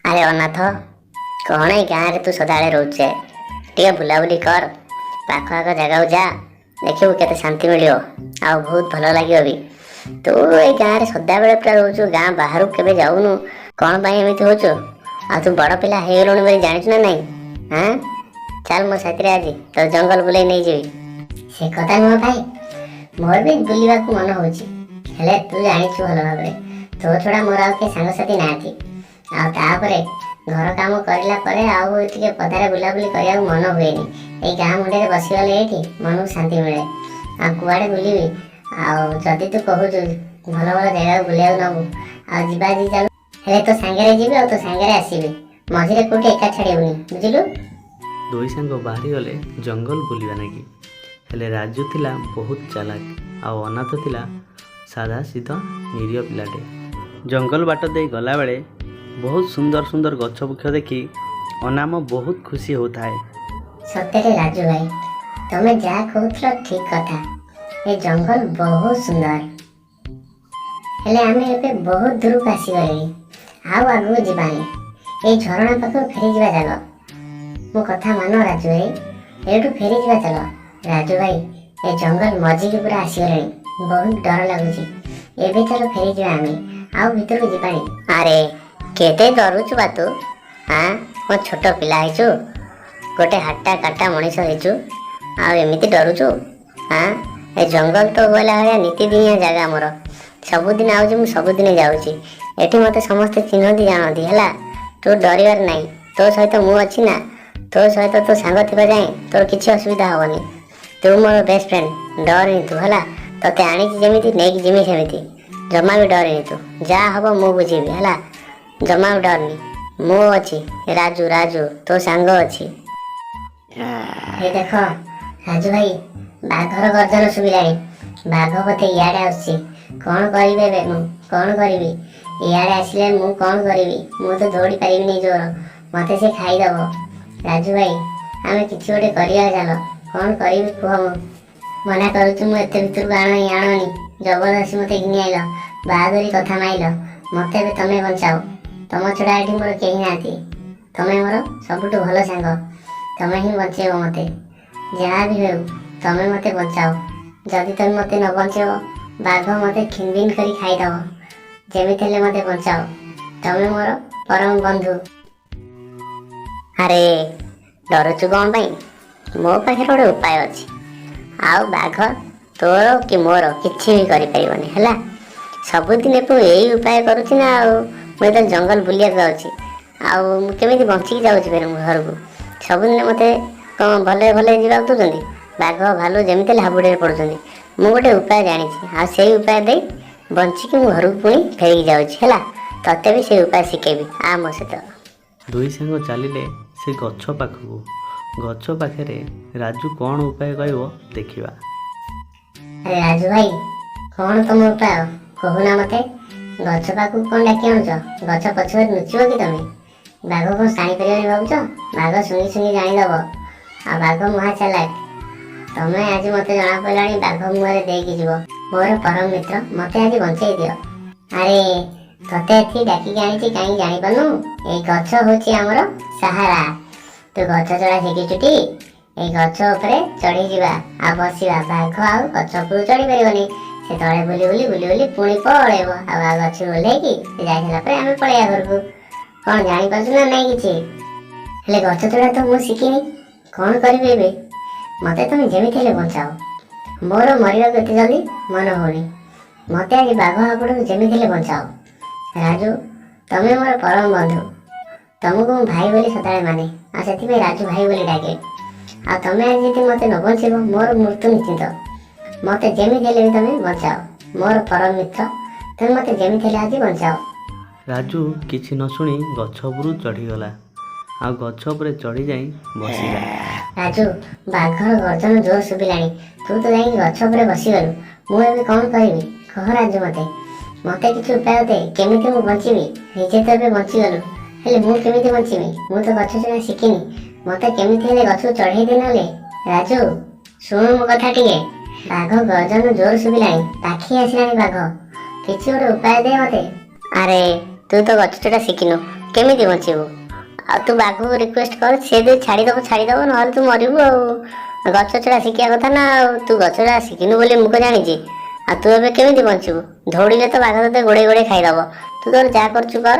ଆରେ ଅନାଥ, କ'ଣ ଏଇ ଗାଁରେ ତୁ ସଦାବେଳେ ରହୁଛେ? ଟିକେ ବୁଲାବୁଲି କର, ପାଖ ଆଖ ଜାଗାକୁ ଯା, ଦେଖିବୁ କେତେ ଶାନ୍ତି ମିଳିବ ଆଉ ବହୁତ ଭଲ ଲାଗିବ ବି। ତୁ ଏଇ ଗାଁରେ ସଦାବେଳେ ପୁରା ରହୁଛୁ, ଗାଁ ବାହାରକୁ କେବେ ଯାଉନୁ। କ'ଣ ପାଇଁ ଏମିତି ହଉଛୁ? ଆଉ ତୁ ବଡ଼ ପିଲା ହେଇଗଲୁଣି ବୋଲି ଜାଣିଛୁ ନା ନାଇଁ? ହାଁ, ଚାଲ ମୋ ସାଥିରେ, ଆଜି ତୋ ଜଙ୍ଗଲ ବୁଲେଇ ନେଇଯିବି। ସେ କଥା ନୁହଁ ଭାଇ, ମୋର ବି ବୁଲିବାକୁ ମନ ହଉଛି। ହେଲେ ତୁ ଜାଣିଛୁ ଭଲ ଭାବରେ, ତୋ ଛଡ଼ା ମୋର ଆଉ କେହି ସାଙ୍ଗସାଥି ନାହାନ୍ତି। ଆଉ ତାପରେ ଘର କାମ କରିଲା ପରେ ଆଉ ଟିକେ ପଦାରେ ବୁଲାବୁଲି କରିବାକୁ ମନ ହୁଏନି। ଏଇ ଗାଁ ମୁଣ୍ଡରେ ବସିଗଲେ ଏଇଠି ମନକୁ ଶାନ୍ତି ମିଳେ। ଆଉ କୁଆଡ଼େ ବୁଲିବି? ଆଉ ଯଦି ତୁ କହୁଛୁ ଭଲ ଭଲ ଜାଗାକୁ ବୁଲିବାକୁ ନବୁ, ଆଉ ଯିବା ଆଜି, ଚାଲୁ। ହେଲେ ତୋ ସାଙ୍ଗରେ ଯିବି ଆଉ ତୋ ସାଙ୍ଗରେ ଆସିବି, ମଝିରେ କୋଉଠି ଏକା ଛାଡ଼ିବୁନି, ବୁଝିଲୁ? ଦୁଇ ସାଙ୍ଗ ବାହାରିଗଲେ ଜଙ୍ଗଲ ବୁଲିବା ନାଗି। ହେଲେ ରାଜୁ ଥିଲା ବହୁତ ଚାଲାକ ଆଉ ଅନାଥ ଥିଲା ସାଧା ସିଧା ନିରୀହ ପିଲାଟେ। ଜଙ୍ଗଲ ବାଟ ଦେଇ ଗଲାବେଳେ ବହୁତ ସୁନ୍ଦର ସୁନ୍ଦର ଗଛ ବୃକ୍ଷ ଦେଖି ଅନାମ ବହୁତ ଖୁସି ହେଉଥାଏ। ସତରେ ରାଜୁ ଭାଇ, ତମେ ଯାହା କହୁଥିଲ ଠିକ କଥା। ଏ ଜଙ୍ଗଲ ବହୁତ ସୁନ୍ଦର। ହେଲେ ଆମେ ଏବେ ବହୁତ ଦୂରକୁ ଆସିଗଲେଣି, ଆଉ ଆଗକୁ ଯିବାନି। ଏଇ ଝରଣା ପାଖକୁ ଫେରିଯିବା ଚାଲ। ମୋ କଥା ମାନ ରାଜୁ ଭାଇ, ଏଇଠୁ ଫେରିଯିବା ଚାଲ। ରାଜୁ ଭାଇ, ଏ ଜଙ୍ଗଲ ମଝିକି ପୁରା ଆସିଗଲେଣି, ବହୁତ ଡର ଲାଗୁଛି। ଏବେ ଚାଲ ଫେରିଯିବା ଆମେ, ଆଉ ଭିତରକୁ ଯିବାନି। ଆରେ, କେତେ ଡରୁଛୁ ବା ତୁ? ଆଁ, ମୋ ଛୋଟ ପିଲା ହେଇଛୁ, ଗୋଟେ ହାଟା କାଟା ମଣିଷ ହେଇଛୁ ଆଉ ଏମିତି ଡରୁଛୁ? ଆଁ, ଏ ଜଙ୍ଗଲ ତ ଗଲା ଭଳିଆ ନିତିଦିନିଆ ଜାଗା ମୋର। ସବୁଦିନ ଆଉଛି ମୁଁ, ସବୁଦିନ ଯାଉଛି। ଏଠି ମୋତେ ସମସ୍ତେ ଚିହ୍ନନ୍ତି, ଜାଣନ୍ତି, ହେଲା? ତୁ ଡରିବାର ନାହିଁ, ତୋ ସହିତ ମୁଁ ଅଛି ନା। ତୋ ସହିତ ତୋ ସାଙ୍ଗ ଥିବା ଯାଏଁ ତୋର କିଛି ଅସୁବିଧା ହବନି। ତୁ ମୋର ବେଷ୍ଟ ଫ୍ରେଣ୍ଡ, ଡରନି ତୁ, ହେଲା? ତୋତେ ଆଣିଛି ଯେମିତି, ନେଇକି ଯିମି ସେମିତି। ଜମା ବି ଡରେନି ତୁ, ଯାହା ହବ ମୁଁ ବୁଝିବି, ହେଲା? ଜମା ବି ଡରନି, ମୁଁ ଅଛି। ରାଜୁ, ରାଜୁ ତୋ ସାଙ୍ଗ ଅଛି। ଏ ଦେଖ ରାଜୁ ଭାଇ, ବାଘର ଗର୍ଜନ ଶୁଭିଲାଣି। ବାଘ ବୋଧେ ଇଆଡ଼େ ଆସୁଛି। କ'ଣ କରିବି ଏବେ ମୁଁ? କ'ଣ କରିବି? ଇଆଡ଼େ ଆସିଲେ ମୁଁ କ'ଣ କରିବି? ମୁଁ ତ ଦୌଡ଼ି ପାରିବିନି ଜୋର, ମତେ ସେ ଖାଇଦବ। ରାଜୁ ଭାଇ, ଆମେ କିଛି ଗୋଟେ କରିବା ଚାଲ। କ'ଣ କରିବି କୁହ? ମୁଁ ମନା କରୁଛି, ମୁଁ ଏତେ ଭିତରକୁ ଆଣନି, ଆଣନି। ଜବରଦସ୍ତି ମତେ ଘିନି ଆଇଲ, ବାହାଦୁରୀ କଥା ମାଇଲ। ମତେ ଏବେ ତମେ ବଞ୍ଚାଅ। ତମ ଛଡ଼ା ଏଠି ମୋର କେହି ନାହାନ୍ତି। ତମେ ମୋର ସବୁଠୁ ଭଲ ସାଙ୍ଗ, ତମେ ହିଁ ବଞ୍ଚେଇବ ମତେ। ଯାହା ବି ହେଉ ତମେ ମତେ ବଞ୍ଚାଅ। ଯଦି ତମେ ମତେ ନ ବଞ୍ଚେଇବ, ବାଘ ମତେ ଖିନଭିନ କରି ଖାଇଦବ। ଯେମିତି ହେଲେ ମତେ ବଞ୍ଚାଅ, ତମେ ମୋର ପରମ ବନ୍ଧୁ। ଆରେ, ଡରୁଛୁ କ'ଣ ପାଇଁ? ମୋ ପାଖରେ ଗୋଟେ ଉପାୟ ଅଛି, ଆଉ ବାଘ ତୋର କି ମୋର କିଛି ବି କରିପାରିବନି, ହେଲା? ସବୁଦିନେ ମୁଁ ଏଇ ଉପାୟ କରୁଛି ନା। ଆଉ ମୁଁ ଯେତେବେଳେ ଜଙ୍ଗଲ ବୁଲିବାକୁ ଯାଉଛି, ଆଉ ମୁଁ କେମିତି ବଞ୍ଚିକି ଯାଉଛି ଫେର ମୁଁ ଘରକୁ? ସବୁଦିନେ ମୋତେ କ'ଣ ଭଲରେ ଭଲରେ ଯିବାକୁ ଦେଉଛନ୍ତି? ବାଘ ଭାଲୁ ଯେମିତି ହେଲେ ହାବୁଡ଼ରେ ପଡ଼ୁଛନ୍ତି। ମୁଁ ଗୋଟେ ଉପାୟ ଜାଣିଛି, ଆଉ ସେଇ ଉପାୟ ଦେଇ ବଞ୍ଚିକି ମୁଁ ଘରକୁ ପୁଣି ଫେରିକି ଯାଉଛି, ହେଲା? ତତେ ବି ସେଇ ଉପାୟ ଶିଖେଇବି, ଆ ମୋ ସହିତ। ଦୁଇ ସାଙ୍ଗ ଚାଲିଲେ ସେ ଗଛ ପାଖକୁ। ଗଛ ପାଖରେ ରାଜୁ କ'ଣ ଉପାୟ କହିବ ଦେଖିବା। ଆରେ ରାଜୁ ଭାଇ, କ'ଣ ତମ ଉପାୟ କହୁନା ମତେ? ଗଛ ପାଖକୁ କ'ଣ ଡାକି ଆଣୁଛ? ଗଛ ପଛରେ ଲୁଚିବ କି ତମେ? ବାଘ କ'ଣ ଜାଣିପାରିବନି ଭାବୁଛ? ବାଘ ଶୁଙ୍ଘି ଶୁଙ୍ଘି ଜାଣିଦବ। ଆଉ ବାଘ ମହା ଚାଲାକ। ତମେ ଆଜି ମତେ ଜଣା ପଡ଼ିଲାଣି, ବାଘ ମୁହଁରେ ଦେଇକି ଯିବ। ମୋର ପରମ ମିତ୍ର, ମତେ ଆଜି ବଞ୍ଚେଇ ଦିଅ। ଆରେ, ତତେ ଏଠି ଡାକିକି ଆଣିଛି କାହିଁକି ଜାଣିପାରୁନୁ? ଏଇ ଗଛ ହଉଛି ଆମର ସାହାରା। ତୁ ଗଛ ଚଢ଼ା ଶିଖିଛୁଟି? ଏଇ ଗଛ ଉପରେ ଚଢ଼ିଯିବା ଆଉ ବସିବା। ବାଘ ଆଉ ଗଛ ଉପରକୁ ଚଢ଼ି ପାରିବନି। ସେ ତଳେ ବୁଲି ବୁଲି ବୁଲି ବୁଲି ପୁଣି ପଳେଇବ। ଆଉ ଆଉ ଗଛରୁ ଓହ୍ଲେଇକି ସେ ଯାଇ ସାରିଲା ପରେ ଆମେ ପଳେଇବା ଘରକୁ। କ'ଣ ଜାଣିପାରୁଛୁ ନା ନାଇଁ କିଛି? ହେଲେ ଗଛ ଚଢ଼ା ତ ମୁଁ ଶିଖିନି, କ'ଣ କରିବି ଏବେ? ମତେ ତମେ ଯେମିତି ହେଲେ ବଞ୍ଚାଅ। ମୋର ମରିବାକୁ ଏତେ ଜଲ୍ଦି ମନ ହଉନି। ମତେ ଆଜି ବାଘ ହାବୁଡ଼ରୁ ଯେମିତି ହେଲେ ବଞ୍ଚାଅ। ରାଜୁ, ତମେ ମୋର ପରମ ବନ୍ଧୁ। ତମକୁ ମୁଁ ଭାଇ ବୋଲି ସଦାବେଳେ ମାନେ, ଆଉ ସେଥିପାଇଁ ରାଜୁ ଭାଇ ବୋଲି ଡାକେ। ଆଉ ତମେ ଆଜି ଯଦି ମତେ ନ ବଞ୍ଚେଇବ, ମୋର ମୃତ୍ୟୁ ନିଶ୍ଚିତ। ମତେ ଯେମିତି ହେଲେ ବି ତମେ ବଞ୍ଚାଅ। ମୋର ପରମ ମିତ୍ର, ତମେ ମତେ ଯେମିତି ହେଲେ ଆଜି ବଞ୍ଚାଅ। ରାଜୁ କିଛି ନ ଶୁଣି ଗଛ ଉପରୁ ଚଢ଼ିଗଲା ଆଉ ଗଛ ଉପରେ ଚଢ଼ି ଯାଇ ବସିଲା। ରାଜୁ, ବାଘର ଗର୍ଜନ ଜୋର ଶୁଭିଲାଣି। ତୁ ତ ଯାଇକି ଗଛ ଉପରେ ବସିଗଲୁ, ମୁଁ ଏବେ କ'ଣ କରିବି କହ ରାଜୁ? ମତେ ମତେ କିଛି ଉପାୟ ଦେ, କେମିତି ମୁଁ ବଞ୍ଚିବି? ନିଜେ ତ ଏବେ ବଞ୍ଚିଗଲୁ, ହେଲେ ମୁଁ କେମିତି ବଞ୍ଚିବି? ମୁଁ ତ ଗଛ ଚଢ଼ା ଶିଖିନି। ମତେ କେମିତି ହେଲେ ଗଛକୁ ଚଢ଼େଇ ଦେ ନହେଲେ। ରାଜୁ, ଶୁଣୁ ମୋ କଥା ଟିକେ। ବାଘ ଗର୍ଜନ ଜୋର ଶୁଭିଲାଣି, ପାଖେଇ ଆସିଲାଣି ବାଘ। କିଛି ଗୋଟେ ଉପାୟ ଦେ ମତେ। ଆରେ, ତୁ ତ ଗଛ ଚଢ଼ା ଶିଖିନୁ, କେମିତି ବଞ୍ଚିବୁ? ଆଉ ତୁ ବାଘକୁ ରିକ୍ୱେଷ୍ଟ କର, ସେ ଯଦି ଛାଡ଼ିଦେବ ଛାଡ଼ିଦେବ, ନହେଲେ ତୁ ମରିବୁ। ଆଉ ଗଛ ଚଢ଼ା ଶିଖିବା କଥା ନା, ଆଉ ତୁ ଗଛ ଚଢ଼ା ଶିଖିନୁ ବୋଲି ମୁଁ କଣ ଜାଣିଛି? ଆଉ ତୁ ଏବେ କେମିତି ବଞ୍ଚିବୁ? ଦୌଡ଼ିଲେ ତ ବାଘ ତତେ ଗୋଡ଼େଇ ଗୋଡ଼େଇ ଖାଇଦେବ। ତୁ ତୋର ଯାହା କରୁଛୁ କର,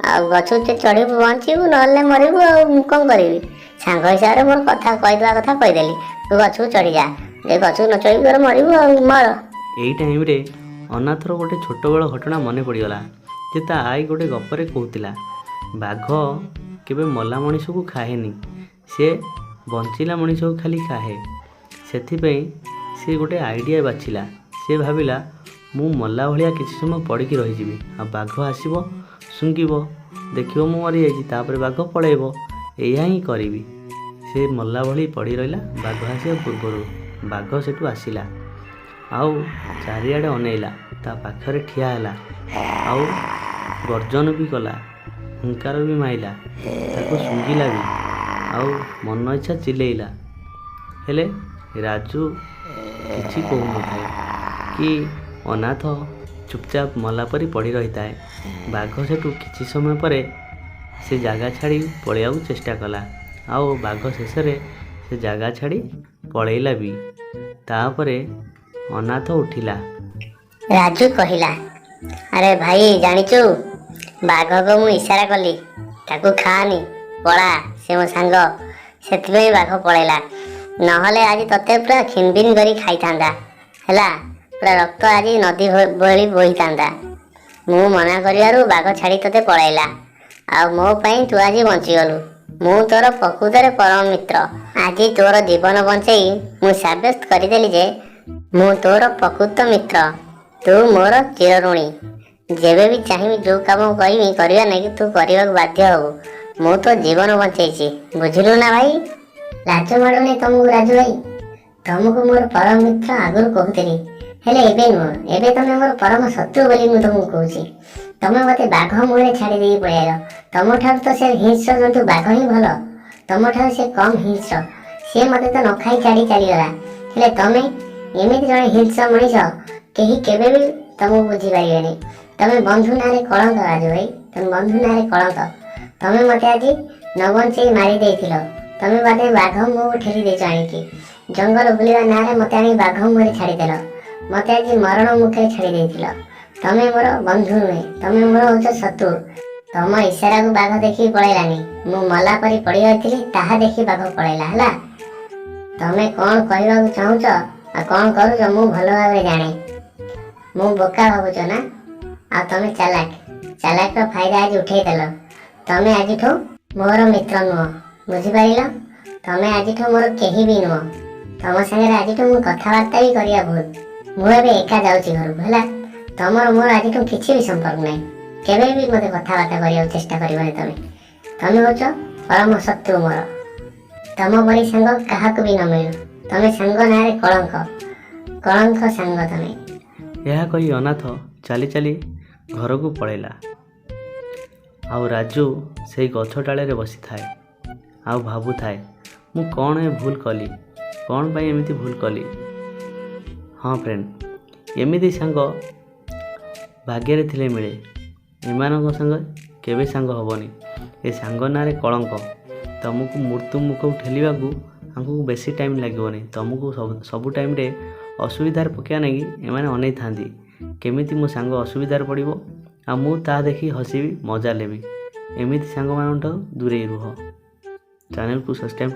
ଆଉ ଗଛକୁ ଯଦି ଚଢ଼ିବୁ ବଞ୍ଚିବୁ, ନହେଲେ ମରିବୁ। ଆଉ ମୁଁ କ'ଣ କରିବି? ସାଙ୍ଗ ହିସାବରେ ମୋର କଥା କହିଦେବା କଥା କହିଦେଲି। ତୁ ଗଛକୁ ଚଢ଼ିଯା, ଯେ ଗଛକୁ ନ ଚଢ଼ିବୁ ତୋର ମରିବୁ ଆଉ ମର। ଏଇ ଟାଇମ୍ରେ ଅନାଥର ଗୋଟେ ଛୋଟବେଳ ଘଟଣା ମନେ ପଡ଼ିଗଲା ଯେ ତା ଆଈ ଗୋଟେ ଗପରେ କହୁଥିଲା, ବାଘ କେବେ ମଲା ମଣିଷକୁ ଖାଏନି, ସେ ବଞ୍ଚିଲା ମଣିଷକୁ ଖାଲି ଖାଏ। ସେଥିପାଇଁ ସେ ଗୋଟେ ଆଇଡ଼ିଆ ବାଛିଲା। ସେ ଭାବିଲା, ମୁଁ ମଲା ଭଳିଆ କିଛି ସମୟ ପଡ଼ିକି ରହିଯିବି, ଆଉ ବାଘ ଆସିବ, ଶୁଙ୍ଘିବ, ଦେଖିବ ମୁଁ ମରିଯାଇଛି, ତାପରେ ବାଘ ପଳେଇବ। ଏଇଆ ହିଁ କରିବି। ସେ ମଲା ଭଳି ପଡ଼ି ରହିଲା ବାଘ ଆସିବା ପୂର୍ବରୁ। ବାଘ ସେଠୁ ଆସିଲା ଆଉ ଚାରିଆଡ଼େ ଅନେଇଲା, ତା ପାଖରେ ଠିଆ ହେଲା ଆଉ ଗର୍ଜନ ବି କଲା, ହୁଙ୍କାର ବି ମାଇଲା, ତାକୁ ଶୁଙ୍ଘିଲା ବି ଆଉ ମନ ଇଚ୍ଛା ଚିଲେଇଲା। ହେଲେ ରାଜୁ କିଛି କହୁନଥାଏ କି ଅନାଥ ଚୁପଚାପ ମଲା ପରି ପଡ଼ି ରହିଥାଏ। ବାଘ ସେଠୁ କିଛି ସମୟ ପରେ ସେ ଜାଗା ଛାଡ଼ି ପଳେଇବାକୁ ଚେଷ୍ଟା କଲା, ଆଉ ବାଘ ଶେଷରେ ସେ ଜାଗା ଛାଡ଼ି ପଳେଇଲା ବି। ତାପରେ ଅନାଥ ଉଠିଲା। ରାଜୁ କହିଲା, ଆରେ ଭାଇ, ଜାଣିଛୁ, ବାଘକୁ ମୁଁ ଇଶାରା କଲି, ତାକୁ ଖାଆନି, ପଳା, ସେ ମୋ ସାଙ୍ଗ। ସେଥିପାଇଁ ବାଘ ପଳେଇଲା, ନହେଲେ ଆଜି ତତେ ପୁରା ଖିନଭିନ କରି ଖାଇଥାନ୍ତା, ହେଲା, ପୁରା ରକ୍ତ ଆଜି ନଦୀ ଭଳି ବୋହିଥାନ୍ତା। ମୁଁ ମନା କରିବାରୁ ବାଘ ଛାଡ଼ି ତତେ ପଳେଇଲା, ଆଉ ମୋ ପାଇଁ ତୁ ଆଜି ବଞ୍ଚିଗଲୁ। ମୁଁ ତୋର ପ୍ରକୃତରେ ପରମ ମିତ୍ର। ଆଜି ତୋର ଜୀବନ ବଞ୍ଚେଇ ମୁଁ ସାବ୍ୟସ୍ତ କରିଦେଲି ଯେ ମୁଁ ତୋର ପ୍ରକୃତ ମିତ୍ର। ତୁ ମୋର ଚିରଋଣୀ। ଯେବେ ବି ଚାହିଁବି, ଯୋଉ କାମ କହିବି କରିବା ନାଗି, ତୁ କରିବାକୁ ବାଧ୍ୟ ହବୁ। ମୁଁ ତୋ ଜୀବନ ବଞ୍ଚେଇଛି, ବୁଝିଲୁ ନା ଭାଇ? ଲାଜ ମାଡୁନି ତମକୁ ରାଜୁ ଭାଇ? ତମକୁ ମୋର ପରମ ମିତ୍ର ଆଗରୁ କହୁଥିଲି, ହେଲେ ଏବେ ନୁହଁ। ଏବେ ତମେ ମୋର ପରମ ଶତ୍ରୁ ବୋଲି ମୁଁ ତମକୁ କହୁଛି। ତମେ ମତେ ବାଘ ମୁହଁରେ ଛାଡ଼ି ଦେଇକି ପଳେଇଆଇଲ। ତମଠାରୁ ତ ସେ ହିଂସ୍ର ଜନ୍ତୁ ବାଘ ହିଁ ଭଲ, ତମଠାରୁ ସେ କମ୍ ହିଂସ୍ର। ସିଏ ମତେ ତ ନ ଖାଇ ଛାଡ଼ି ଚାଲିଗଲା, ହେଲେ ତମେ ଏମିତି ଜଣେ ହିଂସ୍ର ମଣିଷ, କେହି କେବେ ବି ତମକୁ ବୁଝିପାରିବେନି। ତମେ ବନ୍ଧୁ ନାଁରେ କଳଙ୍କ ରାଜୁ ଭାଇ, ତମେ ବନ୍ଧୁ ନାଁରେ କଳଙ୍କ। ତମେ ମତେ ଆଜି ନ ବଞ୍ଚେଇ ମାରି ଦେଇଥିଲ। ତମେ ମତେ ବାଘ ମୁହଁକୁ ଠେଲି ଦେଇଛ ଆଣିକି। ଜଙ୍ଗଲ ବୁଲିବା ନାଁରେ ମତେ ଆଣି ବାଘ ମୁହଁରେ ଛାଡ଼ିଦେଲ। ମତେ ଆଜି ମରଣ ମୁଖରେ ଛାଡ଼ି ଦେଇଥିଲ। ତମେ ମୋର ବନ୍ଧୁ ନୁହେଁ, ତମେ ମୋର ହଉଛ ଶତ୍ରୁ। ତମ ଇଶାରାକୁ ବାଘ ଦେଖିକି ପଳେଇଲାନି, ମୁଁ ମଲା ପରି ପଡ଼ି ରହିଥିଲି ତାହା ଦେଖି ବାଘ ପଳେଇଲା, ହେଲା। ତମେ କ'ଣ କହିବାକୁ ଚାହୁଁଛ ଆଉ କ'ଣ କରୁଛ ମୁଁ ଭଲ ଭାବରେ ଜାଣେ। ମୁଁ ବୋକା ଭାବୁଛ ନା? ଆଉ ତମେ ଚାଲାକ, ଚାଲାକର ଫାଇଦା ଆଜି ଉଠେଇଦେଲ। ତମେ ଆଜିଠୁ ମୋର ମିତ୍ର ନୁହଁ, ବୁଝିପାରିଲ? ତମେ ଆଜିଠୁ ମୋର କେହି ବି ନୁହଁ। ତମ ସାଙ୍ଗରେ ଆଜିଠୁ ମୁଁ କଥାବାର୍ତ୍ତା ବି କରିବା ଭୁଲ। ମୁଁ ଏବେ ଏକା ଯାଉଛି ଘରକୁ, ହେଲା। ତମର ମୋର ଆଜିଠୁ କିଛି ବି ସମ୍ପର୍କ ନାହିଁ। କେବେ ବି ମୋତେ କଥାବାର୍ତ୍ତା କରିବାକୁ ଚେଷ୍ଟା କରିବନି ତମେ। ତମେ ହଉଛ ପରମ ଶତ୍ରୁ ମୋର। ତମ ପରି ସାଙ୍ଗ କାହାକୁ ବି ନ ମିଳୁ। ତମେ ସାଙ୍ଗ ନାଁରେ କଳଙ୍କ, କଳଙ୍କ ସାଙ୍ଗ ତମେ। ଏହା କହି ଅନାଥ ଚାଲି ଚାଲି ଘରକୁ ପଳେଇଲା, ଆଉ ରାଜୁ ସେଇ ଗଛ ଡାଳରେ ବସିଥାଏ ଆଉ ଭାବୁଥାଏ, ମୁଁ କ'ଣ ଏ ଭୁଲ କଲି? କ'ଣ ପାଇଁ ଏମିତି ଭୁଲ କଲି? ହଁ ଫ୍ରେଣ୍ଡ, ଏମିତି ସାଙ୍ଗ ଭାଗ୍ୟରେ ଥିଲେ ମିଳେ। ଏମାନଙ୍କ ସାଙ୍ଗ କେବେ ସାଙ୍ଗ ହେବନି। ଏ ସାଙ୍ଗ ନାଁରେ କଳଙ୍କ। ତୁମକୁ ମୃତ୍ୟୁ ମୁଖକୁ ଠେଲିବାକୁ ଆଙ୍କୁ ବେଶୀ ଟାଇମ୍ ଲାଗିବନି। ତୁମକୁ ସବୁ ଟାଇମ୍ରେ ଅସୁବିଧାରେ ପକାଇବା ନାଗି ଏମାନେ ଅନେଇଥାନ୍ତି, କେମିତି ମୋ ସାଙ୍ଗ ଅସୁବିଧାରେ ପଡ଼ିବ ଆଉ ମୁଁ ତାହା ଦେଖି ହସିବି, ମଜା ନେବି। ଏମିତି ସାଙ୍ଗମାନଙ୍କଠାରୁ ଦୂରେଇ ରୁହ। ଚ୍ୟାନେଲକୁ ସବସ୍କ୍ରାଇବ୍